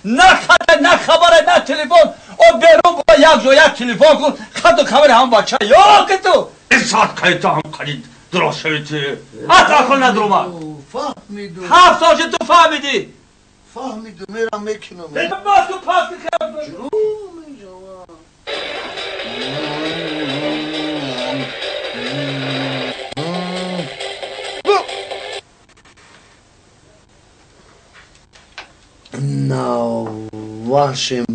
На хата, на хабара, на телефон. О берун бо як ҷо як телефон кун, хату хабари ҳам бача ёки ту. Ин соат кайта ҳам қарид дурост шавед. Ҳат ақл надурумад. Фаҳмиду. 7 сол шуд ту фаҳмидӣ. Фаҳмиду, мерам мекунам. Бас ку пас ки. На вашем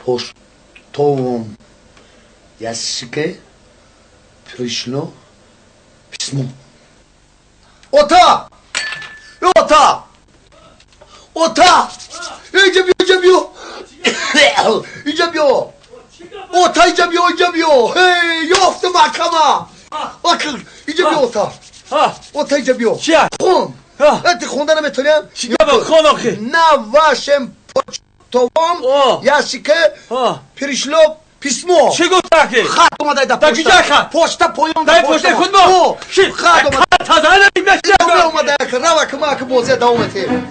почтовом ящике пришло письмо. Ота! Ота! Ота! Иҷа биё, иҷа биё! Иҷа биё! Ота, иҷа биё, иҷа биё! Ҳей, ёфтам акама! Иҷа биё, ота! Ота, иҷа биё! Хун! Ты хонда наметоням? Хон охи! На вашем почтовом ящике пришло письмо. Чӣ гуфтаки? Хат омада да почта. Дар куҷа хат? Почта поён. Дар почтаи худ мо? Хат омада. Таза намешава. Омада, рава ки ма ки бозия давом метем.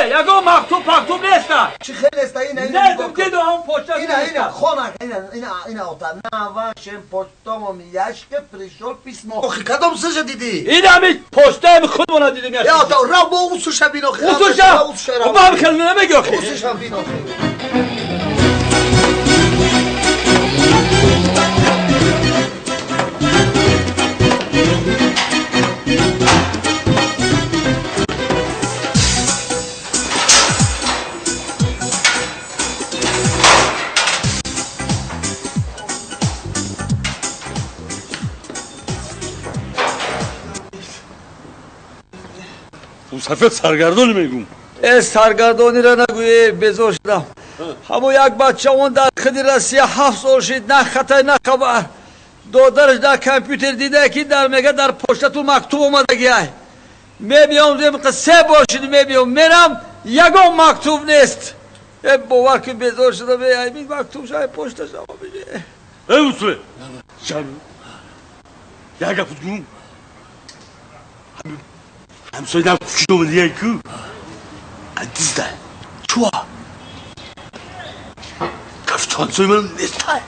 Ягон мактуб пактуб неста. Чӣ хел неста? Ина ина. Дидам почта. Ина ина хона ина ина ина ота. На вашем почтовом ящике пришел письмо. Охи кадом суша дидӣ? Ина ми почтаи худмона дидим ящик. Я ота рав бо усуша бин охи. Усуша? Ба хел намеги охи. Усуша бин охи. Сафед саргардонӣ мегум. Э саргардониро нагӯе, безор шудам. Ҳамо як бача он дар худи Россия 7 сол шид, на хатай, на хабар. Додараш дар компютер дида ки дар мега дар почтатун мактуб омадагиай. Мебиём, се бор шид мебиём, мерам, ягон мактуб нест. Э бовар кун безор шудам, ай мактуб шай почта шава бине. Э усуле. Ҷан. Як гап гум. ҳамсоядам кучидома диган ку адизда чуа кафту ҳамсои ман нестай.